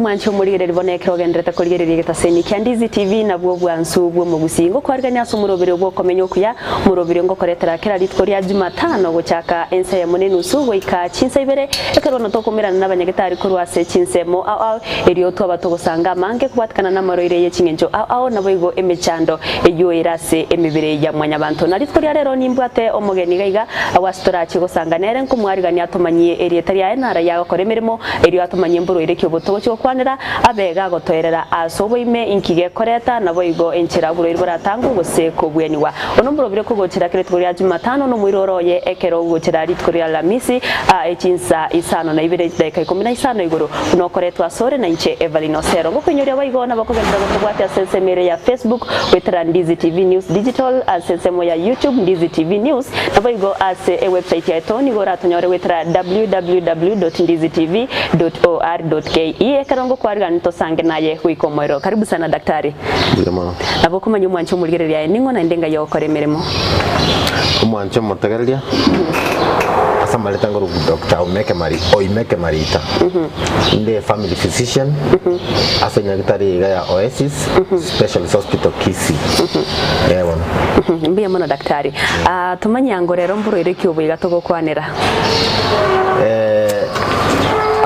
omwanche omorigereria bono ekero ogendererete korigereria egetaseni kia Ndizi TV nabwo obwansu bw'omogusii. Ngokwarigania ase omoroberi bw'okomenya okuya, omoroberi ngokoretera kera rituko ria Jumatano gochaka ensa eyemo na enusu goika chinsa ibere, ekero bono tokomerana nabanyagetari korwa ase chinsemo ao ao, erio twaba togosanga amange kobwatekana namarwaire ye ching'encho ao ao naboigo emechando eyio ere ase emebere ya mwanyabanto. Na rituko ria rero nimbwate omogeni iga iga agwo ase torache gosanga nere nkomwarigania atomanyie erieta riaye naraye agokora emeremo Erio atomanyie mborwaire ki obo togochia gokwanera, abe gagotoerera ase oboime inki gekoreta, naboigo enchera oborwaire boratangwe gose kobwenigwa. One mborobire kogochera kera rituko ria Jumatano nomoiroro oye ekero ogochera rituko ria Alamisi aa echinsa isano na ibere chidaeka ikomi na isano igoro, buna okoretwa asore na inche Evelyn Osero. Ngokoinyoria boigo nabakogenderera gotobwatia ase ensemo ere ya Facebook goetera Ndizi TV News Digital, ase ensemo ya YouTube Ndizi TV News, Naboigo ase ewebsite yaito nigo oratonyore goetera www.ndizitv.or.ke ekero ngokwarigani tosange naye goika omoero. Karibu sana daktari. Mbuya mono. Nabo okomanya omwanchi omorigereria aye ning'o naende ngai ogokora emeremo. Omwanchi omotegereria ase amareta ngorokwa Doctor Omeke Mari Oimeke Marita inde family physician ase enyagitari iga ya Oasis Specialist Hospital Kisii eh bono. Mbuya mono daktari. Ah, tomanye ango rero mborwaire ki obo iga togokwanera? Eh,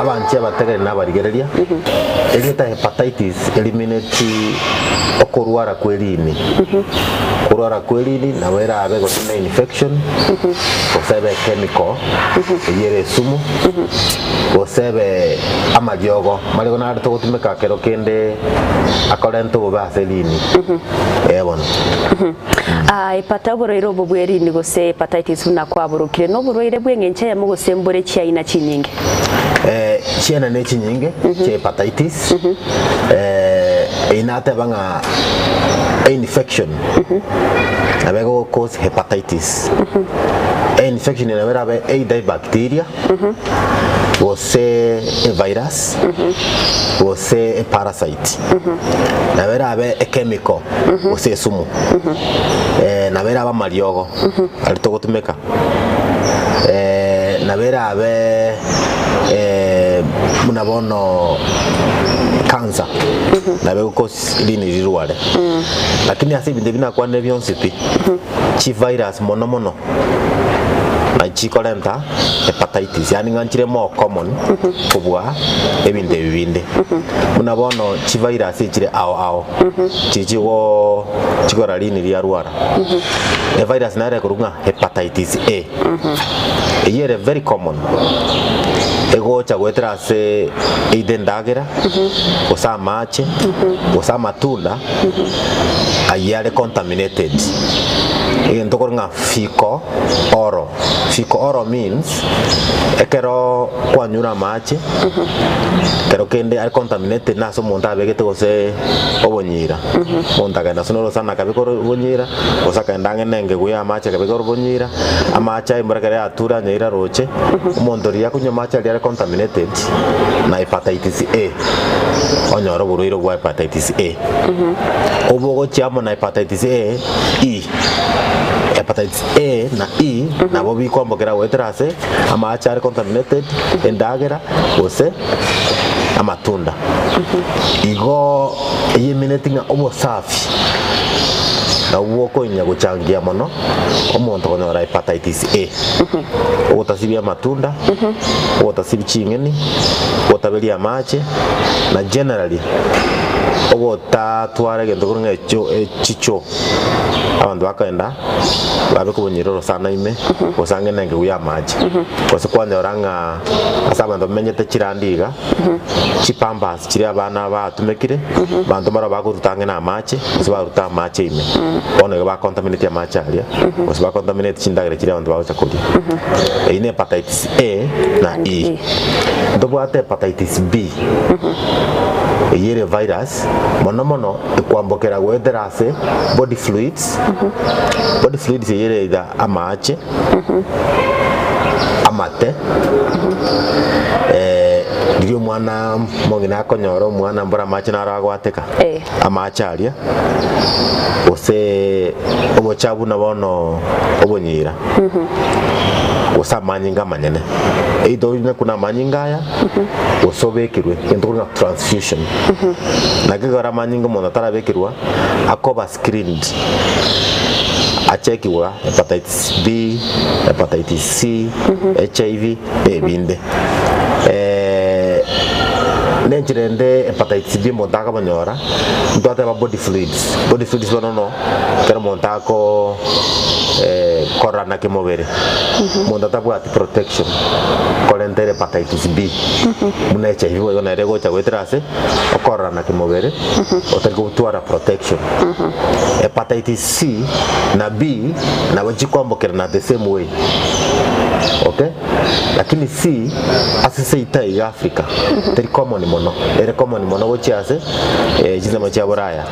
abanchi abategereri na abarigereria, erieta hepatitis erimineti okorwara kw'erini. Korwara kw'erini nabo erabe gose ne infection, gose ebe chemical eyio ere esumu, gose ebe amariogo, amariogo naro togotumeka kero kende akorenta obobe ase erini, eh bono. Aa, epata oborwaire obo bw'erini gose hepatitis buna kwaborokire noborwaire bw'eng'encho eyemo gose mbore chiaina chinyinge? Eh, chiaina ne chinyinge chia hepatitis eh, eyio nateba ng'a infection nabo ego cause hepatitis infection nabo erabe either ebacteria gose evirus gose eparasite nabo erabe echemical gose esumu eh, nabo erabe amariogo aria togotumeka eh, nabo erabe eh, buna bono cancer nabo egocause rini rirware lakini ase ebinto ebi nakwanire bionsi pi chivirus mono mono nachi chikorenta hepatitis yaani ng'a nchire more common kobua ebinto ebi binde. Buna bono chivirus echire ao ao chiri chigo chikora rini riarwara. Evirus nere ekorwa ng'a hepatitis A eyio ere very common egocha goetera ase either endagera gose amache gose amatunda ayio are contaminated egento okorwa ng'a fecal oral. Fecal oral means ekero kwanyure amache ekero kende are contaminated nase omonto abegete gose obonyira, omonto akagenda ase orosana akabeka oro obonyira, gose akagenda ang'e na engegu ya amache akabeka oro obonyira, amache aye mbora ekero yature anyaire aroche, omonto riria akonywa amache aria are contaminated na hepatitis A, onyore oborwaire bwa hepatitis A. Obogochia amo na hepatitis A, E. Hepatitis A na E nabo bikwambokera goetera ase amache are contaminated, endagera gose amatunda. Igo eyemineti ng'a obosafi nabwo bokoinya gochangia mono omonto konyora hepatitis A. Ogotasibia amatunda, ogotasibia ching'eni, ogotaberia amache na generally ogotatwara egento korwa ng'a echo echichoo. Abanto bakogenda babeka obonyira orosana ime, gose ang'e na engegu y'amache, gose kwanyora ng'a ase abanto bamenyete chirandi iga, chipampers chiria abana batumekire, abanto mbaro bakoruta ang'e na amache, gose baruta amache ime. Bono igo bacontaminate amache aria, gose bacontaminate chindagera chiria abanto bagocha koria. Eyio ne hepatitis A na E. Ntobwate hepatitis B, eyio ere virus, mono mono ekwambokera goetera ase body fluids, body fluids eyio ere either amache, amate, eh, riria omwana omong'ina akonyora omwana mbora amache naro agoateka, Eh. amache aria, gose. Obochafu buna bono obonyira, gose amanyinga amanyene, either onywe na amanyinga aya, gose obekirwe egento korwa ng'a transfusion. Naki ekero amanyinga omonto atarabekerwa, akoba screened, achekigwa hepatitis B, hepatitis C, HIV, na ebinde. Na enchera ende hepatitis B omonto akobonyora, ntwateba body fluids, body fluids bono no ekero omonto ako kororana kemobere, omonto atabwati protection, korenta ere hepatitis B, buna HIV boigo nere egocha goetera ase okororana kemobere otari gotwara protection. Hepatitis C na B nabo chikwambokerana the same way, okay. Lakini C ase seito iga Africa teri common mono, ere common mono gochia ase chinsemo chia Buraya.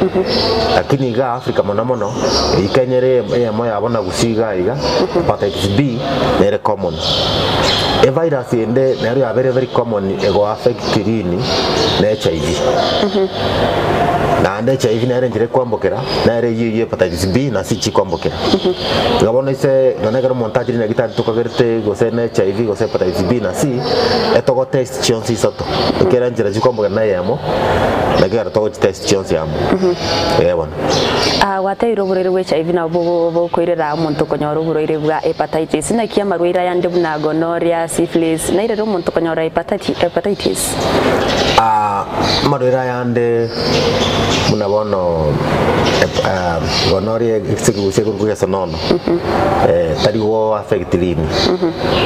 Lakini iga Africa mono mono, eyio Kenya ere eyemo yabo na Gusii iga iga, hepatitis B nere common. Evirus ende nero yabeire very common ego affect rini ne HIV. Naende HIV nere enchera ekwambokera, nere eyio eyio hepatitis B na C chikwambokera. Iga bono ise nonya ekero omonto achire nyagetari tokagerete gose ne HIV gose hepatitis B na C, etogo test chionsi isato, ekero enchera chikwambokera na eyemo, naki ekero togochi test chionsi amo, eh bono. Ah, gwatebirie oborwaire bwa HIV nabo bogo bokoirera omonto konyora oborwaire bwa hepatitis. Naki amarwaire ayande buna gonorrhea, syphilis, nairere omonto konyora hepatati hepatitis? Ah, amarwaire ayande buna bono hep ah, gonorrhea ase ekegusii ekorokwa egesonono, tari go affect rini,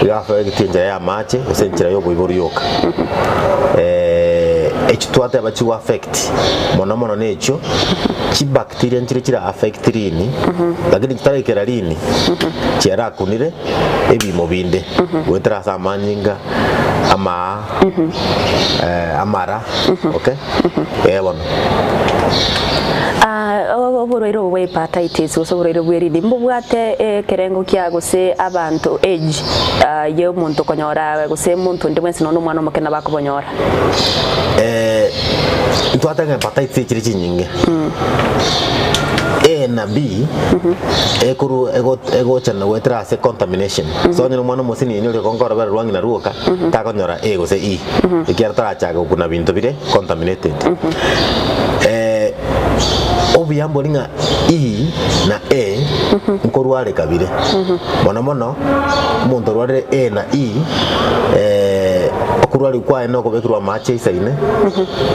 iga affect enchera ya amache gose enchera ya oboibori yoka. Echio twateba chigo affect mono mono na echio chibacteria nchire chira affect rini, lakini chitaraikera rini chiarakunire ebimo binde goetera ase amanyinga, amaa, amara, okay, eh bono. Ah, oborwaire obo bwa hepatitis gose oborwaire bwa erindi mbobwate ekerengo kia gose abanto age ah, ya omonto okonyora gose omonto onde bwensi nonya omwana omoke nabo akobonyora. Ntwate ng'a hepatitis echire chinyinge, A na B ekoru ego egocha na goetera ase contamination. So onye na omwana omosinini oria konka orobere rwa ng'ina rwoka, takonyora A gose E, ekiagera tarachake gokuna binto bire contaminated. Obuya mbori ng'a E na A nkorwareka bire, mono mono omonto orwarire A na E okorwarigwa kwaye nokobekerwa amache aisaine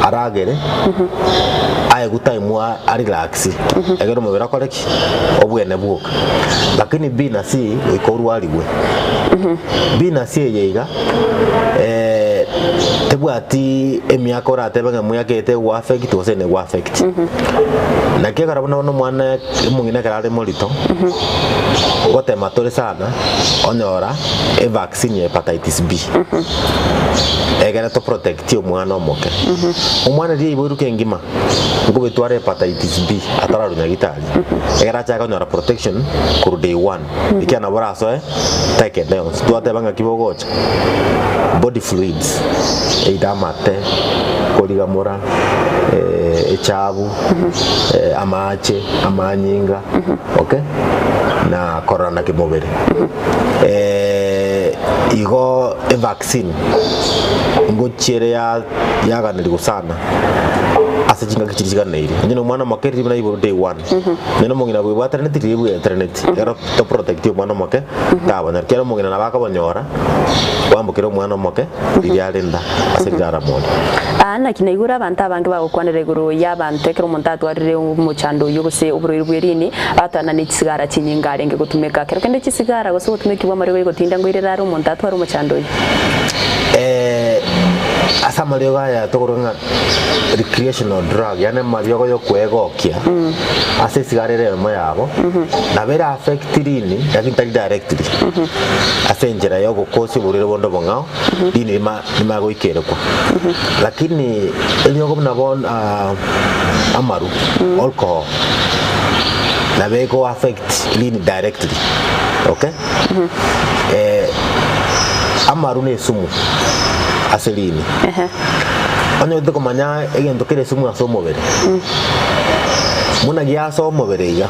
aragere aegwe time arelax ekero omobere okore ki? Obwene bwoka. Lakini B na C goika orwarigwe. B na C eye iga tebwati emiaka oratebe ng'a emiaka eye tegwa affect gose negwa affect. Naki ekero buna bono omwana omong'ina ekero are morito, gotema tore sana onyora evaccine ya hepatitis B, egere to protect omwana omoke. Omwana riria aiboirwe kengima, nkobetware hepatitis B atararwa nyagitari, egere achake konyora protection korwa day one, ekiagera nabo orasoe take ende yonsi. Twateba ng'aki bogocha, body fluids, either amate, korigamora, echabu, amache, amanyinga, okay, na kororana kemobere. Igo evaccine ngochiere ya yaganerigwe sana ase chingaki chiria chiganeiri. Onye na omwana omoke riria buna aiborwe day one, onye na omong'ina bwebwataraneti riria bweteraneti, ekero to protect omwana omoke tabonyora. Ekiagera omong'ina nabo akobonyora kwambokera omwana omoke riria are nda ase riria aramore. Aa naki naigure abanto abange bagokwanera igoro y'abanto ekero omonto atwarire omochando oyio gose oborwaire bw'erini, batwana ne chisigara chinyinge arenge gotumeka. Kero kende chisigara gose obotumeki bw'amariogo egotinda ngoirera are omonto atware omochando oyio. Ase amariogo aya tokorwa ng'a recreational drug, yaani amariogo y'okwegokia ase esigara ere eyemo yabo, nabo ere affect rini lakini tari directly ase enchera ya ogokosia oborwaire bonde obong'ao, rini rima rimanye goikerekwa. Lakini eriogo buna bono amaru, alcohol, nabo ego affect rini directly, okay. Amaru na esumu ase rini. Onye otagete komanya egento kere esumu ase omobere, Buna giasoa omobere iga,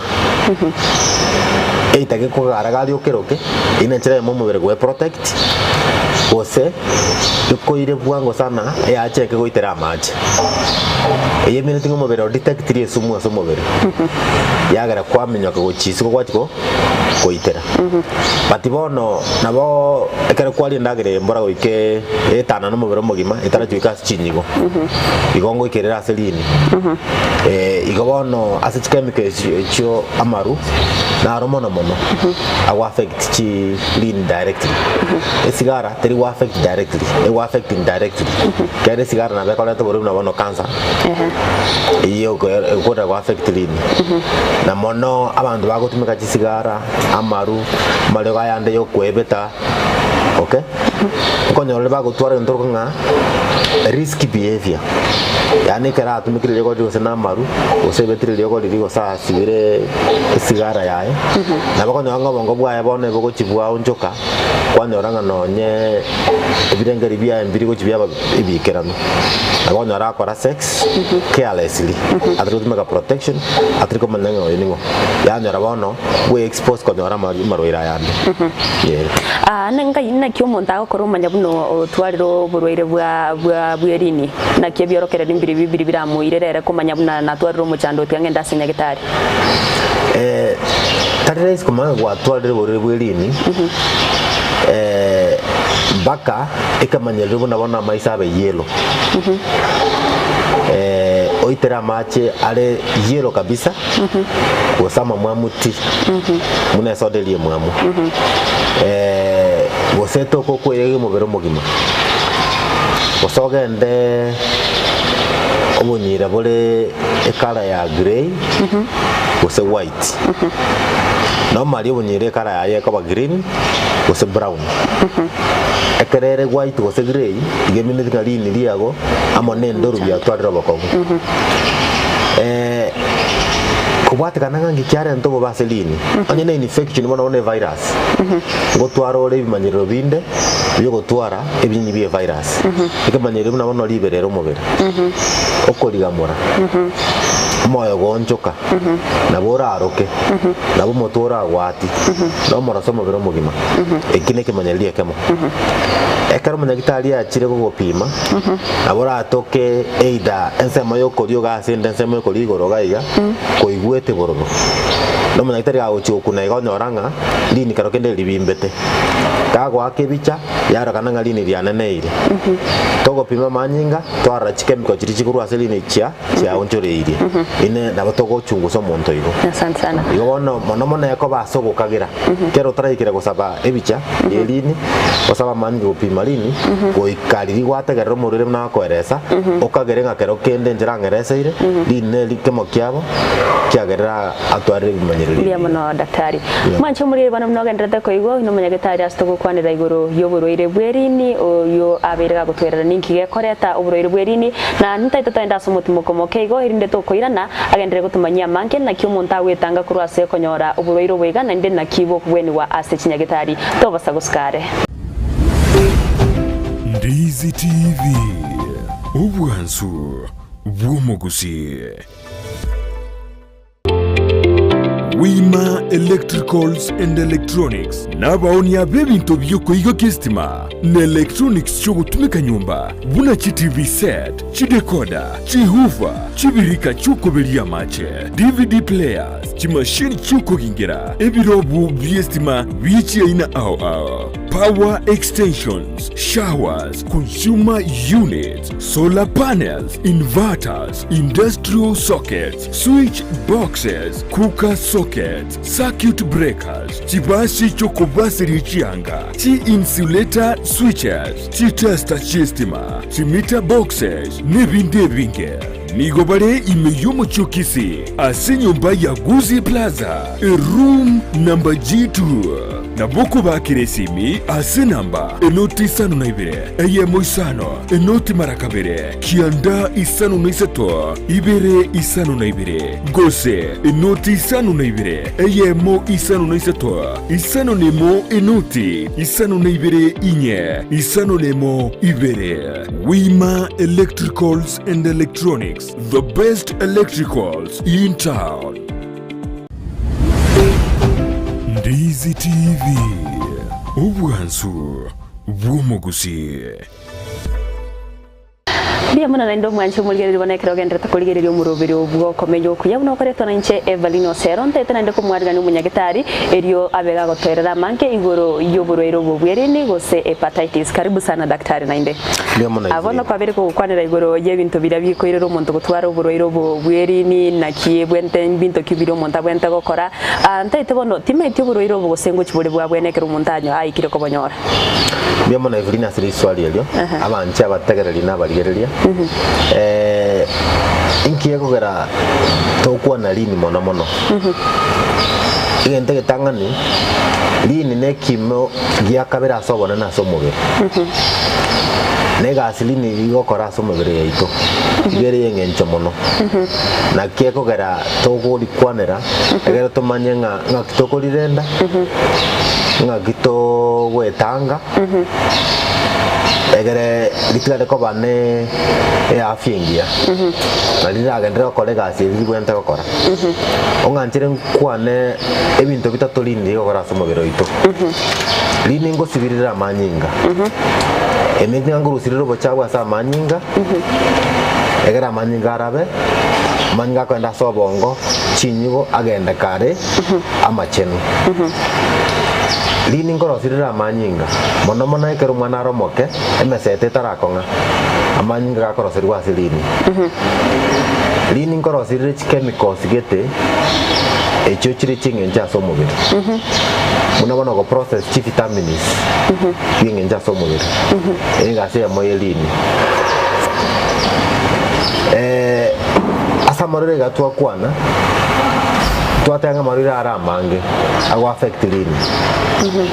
either gekogara-garia okeroke, eyio nenchera eyemo omobere goe protect, gose gekoire bwango sana eache eke goitera amache. Eyio emineti ng'a omobere o detectiri esumu ase omobere, yagera kwaminyoka gochia isiko gwachia ko goitera. But bono nabo ekero kwaria endagera eye mbora goika etana na omobere omogima etarachi goika ase chinyigo, igo ngoikerera ase rini. Igo bono ase chichemical echi echio amaru naro mono mono ago affect chi rini directly. Esigara teri go affect directly, ego affect indirectly. Ekiagera esigara nabo ekoreta oborwaire buna bono cancer, eyio ekogera go affect rini. Na mono abanto bagotumeka chisigara, amaru, amariogo ayande ya okoebeta, okay, okonyora ore bagotwara egento korokwa ng'a risky behaviour, yaani ekero atumekire riogo riria gose na amaru, gose ebetire riogo riria gose asibire esigara yaye, nabo okonyora ng'a obongo bwaye bono ebogochi bwaonchoka, kwanyora ng'a nonye ebirengeri biaye mbiri gochi biaba ebiikeranu. Nabo okonyora akora sex carelessly, atari gotumeka protection, atari komanya ng'a oyo ning'o. Yanyora bono bwe expose konyora amarwaire ayande. Yeah. Ah, ngai naki omonto agokora omanya buna otwarire oborwaire bwa bwa bw'erini? Naki ebiorokererio mbiri bibiri biramoirere ere komanya buna natwarire omochando otiga ngende ase nyagetari? Eh, tari rahisi komanya ng'a gwatwarire oborwaire bw'erini eh, mpaka ekemanyererio buna bono amaiso abe yellow. Eh, oitere amache are yellow kabisa gose amamwamu ti, buna esoda eria emwamu, gose etoke okoyega omobere omogima, gose ogende obonyira bore ecolour ya grey gose white, normally obonyira ecolour yaye ekoba green gose brown, ekero ere white gose grey iga emineti ng'a riini riago amo na endoru biatwarire obokong'u. Kobwatekana ng'a nki kiarenta obobe ase riini, onye ne infection bono bono evirus, ngotwara ore ebimanyerero binde biogotwara ebinyinyi bie virus. Ekemanyerero buna bono riberera omobere, okorigamora, omoyo goonchoka, nabo oraroke, nabo omotwe oragwati, na omoroso omobere omogima. Eki nekemanyereri ekemo. Ekero omonyagitari achire gogopima, Nabo oratoke either ensemo y'okorio iga ase ende ensemo y'okorio igoro iga iga, koigwete bororo. Na omonyagitari agochia gokuna iga onyora ng'a rini kero kende ribimbete. Kagoaka ebicha, yarokana ng'a rini rianeneire. Togopima amanyinga, twarora chichemical chiria chikorwa ase rini chia chiaonchoreirie. Ine nabo togochungusa omonto igo. Asante sana. Igo bono mono mono ekoba ase ogokagera, kero otaraikera gosaba ebicha ye rini, osaba amanyinga gopima rini, goika riria gwategerera omorwaire buna akoeresa, okagere ng'a kero kende enchera ang'ereseire, rini neri kemo kiabo, kiagerera atwarire ebimanyererio Mbuya ebi. mono daktari. Mbuya. Mwanche omorwaire bono buna ogendererete koigwa, oyio nomonyagetari ase togokwanera igoro y'oborwaire bw'erini, oyio abeire gagotwerera ninki gekoreta oborwaire bw'erini, na ntaete toende ase omotimoko moke igo, erinde tokoirana, agenderere gotomanyia amange, naki omonto agwetanga korwa ase okonyora oborwaire obo iga, naende naki bokobwenigwa ase chinyagetari. Tobasa gosuka are. Ndizi TV, obwansu bw'omogusii. Wima Electricals and Electronics nabaonia b'ebinto bi'okoigokia esitima na electronics chi'ogotumeka nyomba buna chi TV set, chidecoder, chihoofer, chibirika chi'okoberia amache, DVD players, chimashini chi'okogingera, ebirobu bi'esitima bie chiaina ao ao, power extensions, showers, consumer units, solar panels, inverters, industrial sockets, Switch boxes, cooker sockets, circuit breakers, chibasi chi'okobasiria chianga, chi-insulator switches, chitester chi'estima, chimeter boxes, n'ebinde ebinge. Nigo bare ime y'omochie o Kisii ase enyomba ya Gusii Plaza, eroom number G2. Nabo okobakera esimi ase enamba enoti isano na ibere, eyemo isano, enoti mara kabere, kianda isano na isato, ibere isano na ibere, gose enoti isano na ibere, eyemo isano na isato, isano na emo enoti isano na ibere inye, isano na emo ibere. Wima Electricals and Electronics. Electronics, the best electricals in town. Ndizi TV, obwansu bw'omogusii. Mbuya mono naende omwanche omorigereria bono ekero ogenderete korigereria omoroberi obwo okomenya okuya buna okoretwa nainche Evelyn Osero ntaete naende komwarigania omonyagetari erio abe gagotoerera amange igoro y'oborwaire obo bw'erini gose hepatitis. Karibu sana daktari naende. Mbuya mono Bono Evelyn. kwabere kogokwanera igoro y'ebinto biria bikoirera omonto gotwara oborwaire obo bw'erini naki ebwente mbinto ki biria omonto abwente gokora. Ntaete bono timaeti oborwaire obo gose ngochi bore bwabwene ekero omonto anyo aikire kobonyora. Mbuya mono Evelyn ase riswali erio, abanche abategereri na abarigereria. Eh, inki gekogera tokwana rini mono mono? Egento egetang'ani, rini na ekimo gia kabere ase obonene ase omobere. Na egasi rini rigokora ase omobere yaito, iga ere y'eng'encho mono. Naki ekogera togorikwanera, egere tomanye ng'a ng'aki tokorirenda, Ng'aki togoetanga egere ritigare koba ne eafya engiya, na riragenderere gokora egasi eria ribwenerete gokora. Ong'anchere nkwane ebinto bitato rinde rigokora ase omobere oito. Rinde ngosibirire amanyinga, emeti ng'a ngorusirire obochafu ase amanyinga, egere amanyinga arabe, amanyinga akoenda ase obongo, chinyigo agende kare amachenu. Rini nkorosirire amanyinga, mono mono ekero omwana are omoke, emesete etarakong'a, amanyinga gakoroserigwa ase rini. Rini nkorosirire chichemicals gete echio chire chi'eng'encho ase omobere. Buna bono goprocess chivitamins bi'eng'encho ase omobere. Eye egasi eyemo ye rini. Ase amarwaire iga twakwana, twateba ng'a amarwaire are amange ago affect rini,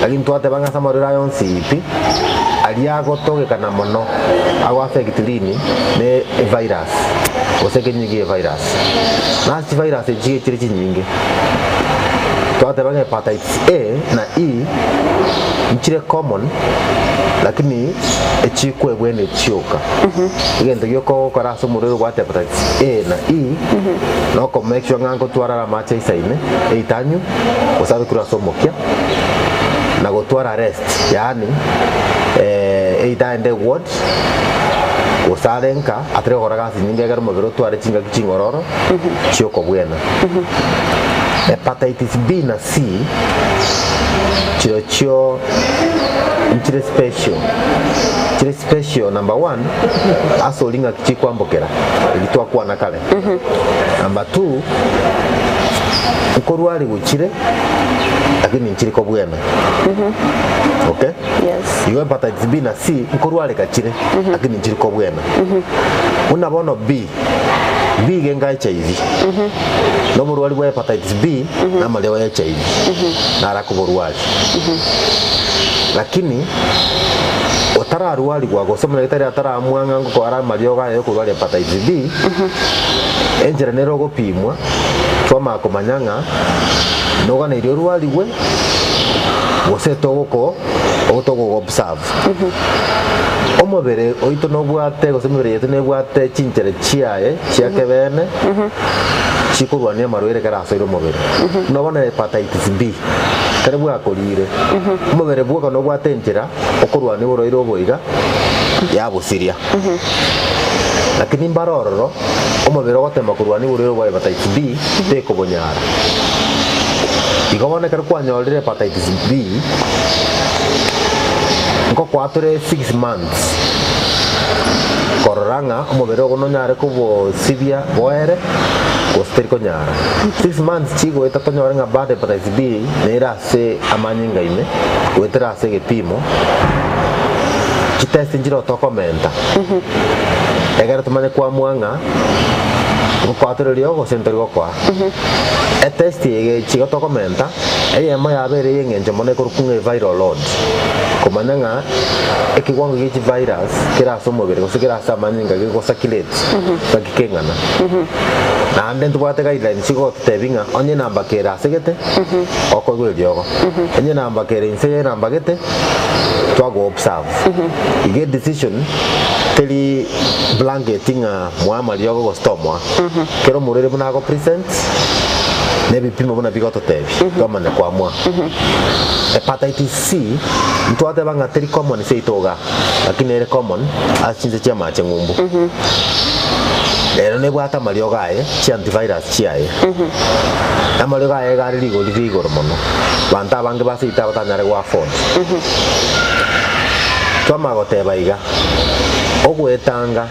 lakini twateba ng'a ase amarwaire aya onsi pi, aria agotogekana mono ago affect rini ne evirus, gose ekenyunyu gie evirus. Na ase chivirus echi chiga chire chinyinge, twateba ng'a hepatitis A na E nchire common lakini echikwebwene chioka. Egento gioka ogokora ase omorwaire obwate hepatitis A na E, noko make sure ng'a ngotwara are amache aisaine eitanywe, gose abekirwe ase omokia, na gotwara rest, yaani either aende eward, gose are nka atari gokora gasi nyinge ekero omobere otware chingaki ching'ororo chiokobwena. Hepatitis B na C chirochio nchire special, chire special number one ase oria ng'aki chikwambokera erio twakwana kare. Number two, nkorwariwu chire lakini nchiri kobwena okay? Yes. Igo hepatitis B na C nkorwareka chire lakini nchiri kobwena. Buna bono B, B iga enga HIV. Na oborwari bwa hepatitis B na amariogo ya HIV naro akoborwari. Lakini otararwarigwa gose omonyagitari ataramwa ng'a ngokoara amariogo aya yokorwaria hepatitis B, enchera nere ogopimwa twamanya komanya ng'a noganeirie orwarigwe gose togoko togogo observe. Omobere oito nobwate gose emebere yaito nebwate chinchera chiaye chia kebene chikorwania amarwaire ekero asoire omobere. Buna bono hepatitis B, ekero bwakorire, omobere bwoka nobwate enchera okorwania oborwaire obo iga yabosiria. Lakini mbare ororo, omobere ogotema korwania oborwaire bwa hepatitis B tekobonyara. Igo bono ekero kwanyorire hepatitis B, nkokoa tore 6 months korora ng'a omobere ogo nonyare kobosibia boere gose teri konyara. 6 months chigoeta tonyore ng'a bado hepatitis B nere ase amanyinga ime goetera ase egepimo, chitest nchire otokomenta egere tomanye koamua ng'a ngokoa tore riogo gose ntori gokoa. Etest eye echi igo tokomenta, eyemo yabo ere ey'eng'encho mono ekorokwa ng'a eviral load, komanya ng'a ekewango gie chivirus kere ase omobere gose kere ase amanyinga gegosacculate ng'aki keng'ana. Naende ntobwate guidelines chigototebia ng'a onye enamba kere ase gete, okoigwa eriogo, onye enamba kere inse ya enamba gete, twago observe. Iga edecision. Teri blanket ng'a moa amariogo gose tomoa. Kera omorwaire buna ago present, na ebipimo buna bigototebia, twamanya koamua. Hepatitis C, ntwateba ng'a teri common seito igaa, lakini ere common ase chinse chia amache ng'umbu. Ero nebwate amariogo aye, chi antivirus chiaye. Amariogo aye iga are rigori ria igoro mono, banto abange ba seito abatanyare go afford. Twamanya goteba iga, Ogoetanga,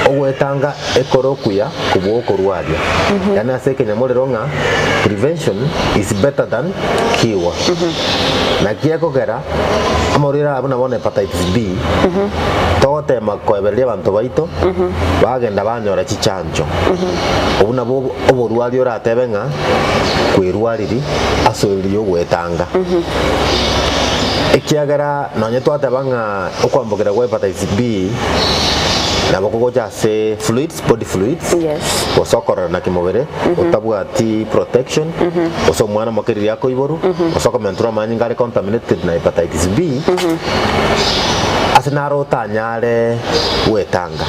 ogoetanga ekore okuya kobua okorwaria. Yaani ase ekenyamorero ng'a prevention is better than cure. Naki ekogera amarwaire aya buna bono hepatitis B, togotema koebereria abanto baito bagenda banyora chichanjo. Obwo nabwo oborwari oratebe ng'a kwerwariri ase oriri ogoetanga. Ekiagera nonye twateba ng'a okwambokera gwa hepatitis B nabo kogocha ase fluids, body fluids, Yes. gose okororana kimobere otabwati protection, gose omwana omoke riria akoiborwa, gose okomenterwa amanyinga are contaminated na hepatitis B, ase naro otanyare gwetanga.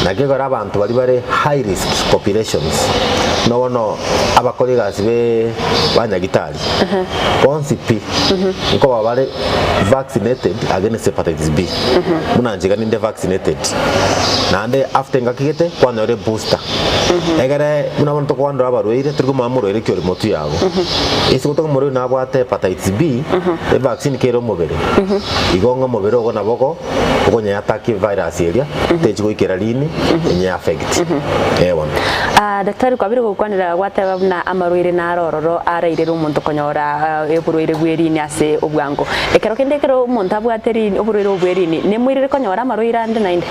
Naki ekero abanto baria bare high risk populations, buna bono abakori egasi be banyagitari, Bonsi pi nkoba bare vaccinated against hepatitis B. Buna inche iga ninde vaccinated. Naende after engaki gete kwanyora ebooster. Egere buna bono tokogandora abarwaire tori komanya morwaire ki ore motwe yago. Ase gotoka omorwaire nabwate hepatitis B, evaccine kere omobere, igo ng'a omobere ogo nabo ogo okonyeattack evirus eria techi goikera rini enye affect. Eh bono. Ah, daktari kwabire gokwanera gwateba buna amarwaire naro ororo arairere omonto konyora oborwaire bw'erini ase obwango. Ekero kende ekero omonto abwate rini oborwaire obo bw'erini nemoirere konyora amarwaire ande naende?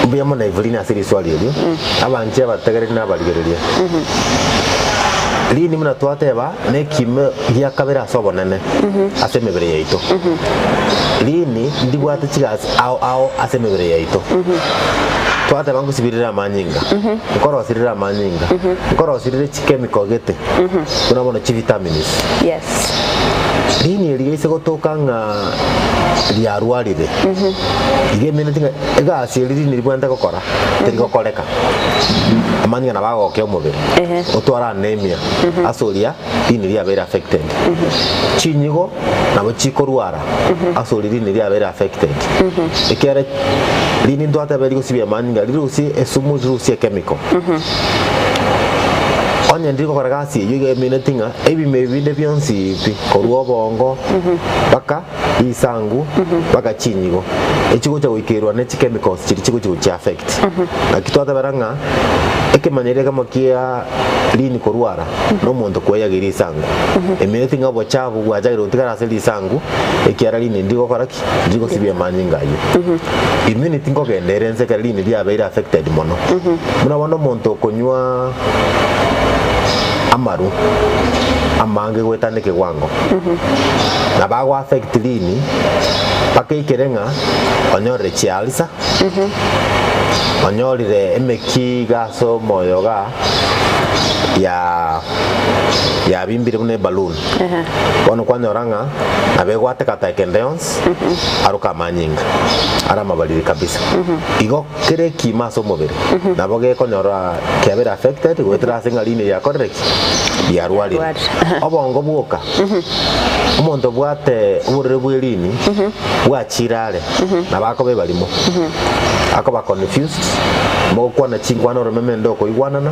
Mbuya mono Evelyn ase riswali erio, abanche abategereri na abarigereria. Rini buna twateba nekimo gia kabere ase obonene ase emebere yaito. Rini ndibwate chigasi ao ao ase emebere yaito. Twateba ngosibirire amanyinga, nkorosirire amanyinga, nkorosirire chichemical gete, buna bono chivitamins. Yes. Rini eri riaise gotoka ng'a riarwarire, iga emineti ng'a egasi eri rini ribwenerete gokora, terigokoreka. Amanyinga nabo agokea omobere, Ehe. otware anemia ase oria rini riabeire affected. Chinyigo nabo chikorwara ase oria rini riabeire affected. Ekiagera rini ntwateba rigosibia amanyinga rirusie esumu rirusie echemical. Onye ndiri gokora gasi eyio iga emineti ng'a ebimo ebi binde bionsi pi korwa obongo mpaka risangu mpaka chinyigo echigocha goikerwa ne chikemicals chiria chigochi gochi affect. Naki twatebera ng'a ekemanyererio ekemo kia rini korwara na omonto kweyagia risangu. Emineti ng'a obochafu bwachakire gotigara ase risangu ekiara rini ndigokora ki? Ndigosibia amanyinga ayio. Immunity nkogenda ere ense ekero rini riabeire affected mono. Buna bono omonto okonywa amaru amange goetana ekewango, nabo ago affect rini mpaka eikere ng'a onyorire chialsa, onyorire emeki iga ase omoyo igaa ya yabimbire buna eballoon. Bono kwanyora ng'a nabo egwateka ta ekende yonsi aroke amanyinga are amabariri kabisa. Igo kere ekima ase omobere nabo gekonyora kiabeire affected goetera ase ng'a riini riakorire ki? Riarwarire. Riarwarire. Obongo bwoka, omonto obwate oborere bwe riini bwachire are nabo akoba ebarimo, akoba confused, mogokwana chinkwana oromeme ende okoigwanana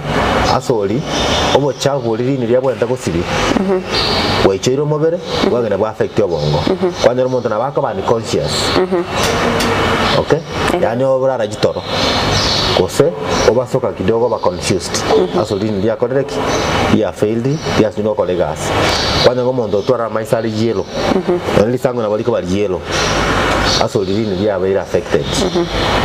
ase oria obochafu boria riini riabwenerete gosibia bwaichoire omobere bwagenda bwa affect obongo. Kwanyora omonto nabo akoba unconscious okay, yaani oborara chitoro gose obasoka kidogo oba confused ase oria riini riakorire ki? Ria failed riasinyire gokora egasi. Kwanyora omonto otwarire amaiso are yellow, nonye risango nabo rikoba yellow ase oria riini riabeire affected.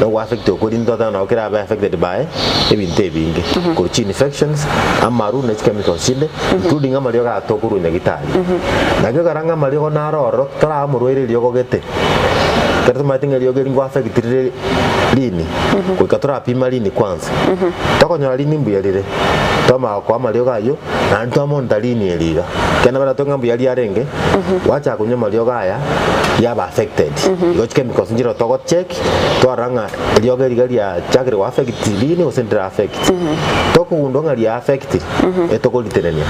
Na ogo affect okwo riini twateba nabo kerabe affected by ebinto ebinge korwa chi infections, amaru ne chikemicals chinde including amariogo aya tokorwa nyagitari. Naki ekero ng'a amariogo naro ororo toraa omorwaire eriogo gete, ekero tomaete ng'a eriogo eri ngo affect rire rini, goika torapima rini kwanza. Tokonyora rini mbuya rire, twamanya gokoa amariogo aywo, Naende twamonta rini eri iga, ekiagera nabaratwe ng'a mbuya riarenge, gwachaka konywa amariogo aya, riaba affected. Igo chikemicals nchire togocheck, twarora ng'a eriogo eri iga riachakire go affect rini gose ndira affect. Tokogundua ng'a ria affect, etokoritenenia,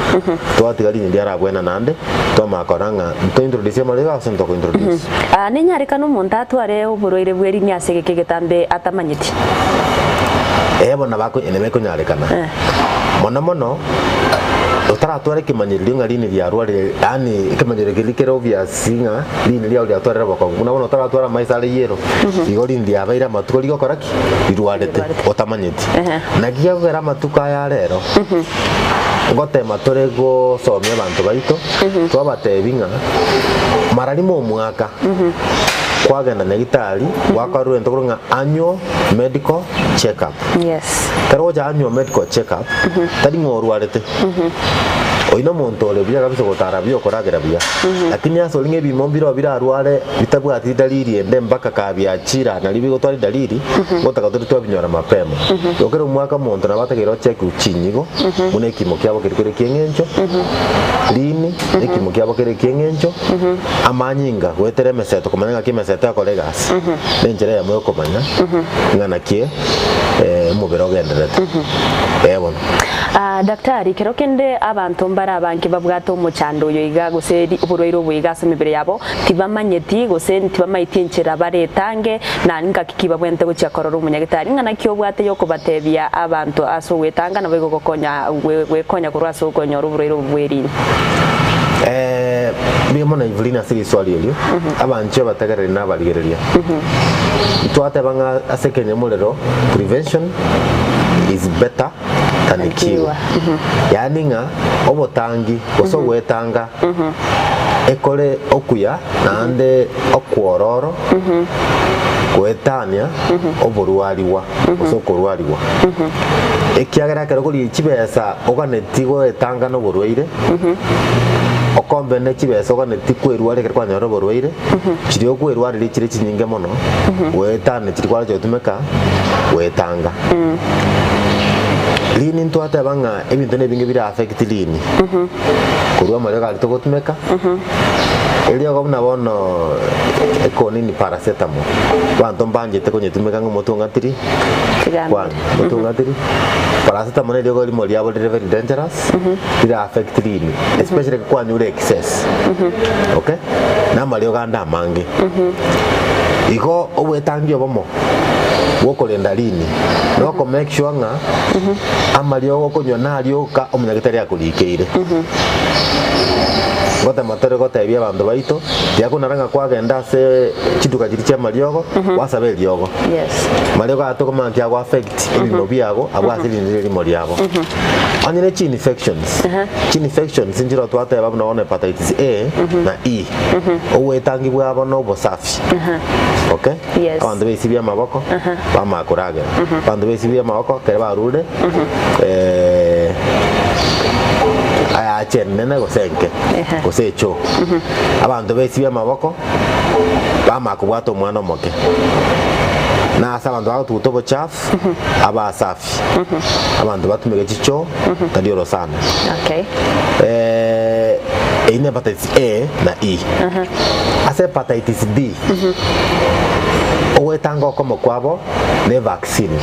twatiga rini riarabwena naende, twamanya korora ng'a nto introduce amariogo aya gose ntoko introduce. Aa, nenyarekane omonto atware oborwaire bwe rini ase egeka egetambe atamanyeti. Ee bono nabo nabo ekonyarekana. Mono mono, otaratwara ekemanyererio ng'a rini riarwarire, yaani ekemanyererio keria kere obvious ng'a rini riao riatwarire obokong'u. Buna bono otaratwara amaiso are yellow, igo rini riabeire amatuko rigokora ki? Rirwarete, Rirwarete. otamanyeti. Ehe. Naki gekogera amatuko aya arero, ngotema tore gosomia abanto baito, twabatebi ng'a mara rimo omwaka, kwagenda nyagitari, gwakorerwa egento korwa ng'a annual medical check up. Yes. Ekero ogocha annual medical check up, tari ng'a orwarete. Oyio na omonto ore buya kabisa ogotara buya okoragera buya. Lakini ase ore ng'a ebimo mbireo birarware bitabwati dalili ende mpaka kabiachira nario bigotwara edalili, gotaka tore twabinyora mapema. Igo kera omwaka omonto nabo atakeire ochekiwe chinyigo, buna ekimo kiabo keria kere ekieng'encho, rini, ekimo kiabo kere ekieng'encho, amanyinga goetera emeseto komanya ng'aki emeseto ekore egasi, na enchera eyemo yokomanya ng'a naki omobere ogendererete. Ee bono. Ah, daktari, kero kende abanto mbare abange babwate omochando oyo iga gose ri- oborwaire obo iga ase emebere yabo, tibamanyeti gose tibamaeti enchera baretange na ngaki ki babwenerete gochia korora omonyagetari. Ng'a naki obwate yokobatebia abanto ase ogwetanga naboigo gokonya gwe gwekonya korwa ase okonyora oborwaire obo bw'erini. Mbuya mono Evelyn ase riswali erio, abanchwa abategereri na abarigereria. Twateba ng'a ase ekenyamorero prevention is better than cure. Yaani ng'a obotangi gose ogwetanga ekore okuya naende okwororo goetania oborwarigwa gose okorwarigwa. Ekiagera ekero okoria chibesa oganeti goetanga na oborwaire, okombe ne chibesa oganeti kwerwaria ekero kwanyorire oborwaire, chiria okwerwareria chire chinyinge mono, goetania chiria kwaroche gotumeka goetanga. Rini ntwateba ng'a ebinto na ebinge bire affect rini, korwa amariogo aria togotumeka, eriogo buna bono ekonini paracetamol, abanto mbanchete konyetumeka ng'a omotwe ong'atiri, Tiga kwana omotwe ong'atiri, paracetamol na eriogo erimo riabo rire very dangerous, rire affect rini, especially ekero kwanyure excess, okay, na amariogo ande amange. Igo obwetangi obomo bwokorenda rini, na oko make sure ng'a amariogo okonywa naria oka omonyagetari akorikeire. Ngotema tore gotebia abanto baito, tiakonara ng'a kwagenda ase chiduka chiria chiamariogo, gwasaba eriogo. Yes. Mariogo aya tokomanya nki ago affect ebimo biago abwo ase rinde rimo riabo. Onye ne chi infections, chi infections nchiro twateba buna bono hepatitis A na E. Obwetangi bwabo na obosafi. Okay? Yes. Abanto besibie amaboko bamanya koragera. Abanto besibie amaboko ekero barure ayache enene gose enke gose echoo. Abanto besibie amaboko bamanya kobwata omwana omoke. Na ase abanto bagotuguta obochafu abasafi. Abanto batumeke chichoo tari orosana. Okay. Eyio ne hepatitis A na E. Ase hepatitis B, ogwetanga okomo kwabo ne vaccine.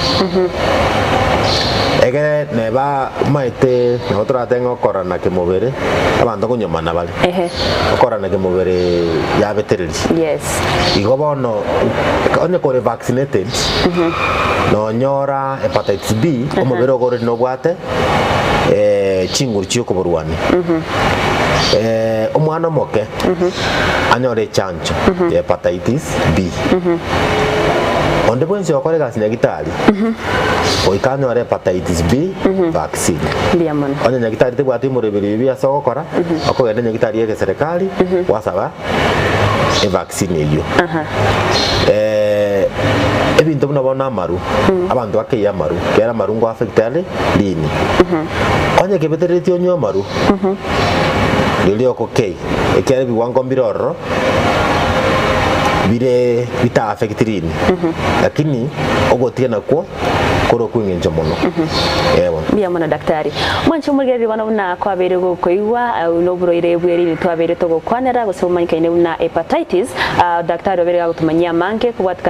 Egere neba omaete nabo toratebe ng'a okorana kemobere, abanto nkonyomana bare. Ehe. Okorana kemobere yabetereria. Yes. Igo bono onye kore vaccinated, nonyora hepatitis B, omobere ogo already nobwate chinguru chiokoborwania. Omwana omoke anyore echanjo ya hepatitis B. Onde bwensi ogokora egasi nyagitari goika anyore hepatitis B vaccine. Mbuya mono. Onye nyagitari tebwati omoremeri obi ase ogokora, okogenda nyagitari ya egeserekari gwasaba evaccine eyio. Ebinto buna bono amaru, abanto bakeiyo amaru, kera amaru ngo affect are rini. Onye kebetereretie onywe amaru, riria okokei, ekiagera ebiwango mbire ororo, bire bita affect rini, lakini ogotiga nakwo. Korwa kw'engencho mono. Ee bono. Mbuya mono daktari. Mwanche omorigereria bono buna kwabeire gokoigwa noborwaire bw'erini twabeire togokwanera gose bomanyekaine buna hepatitis. Daktari obeire gagotumanyia amange kobwatikana.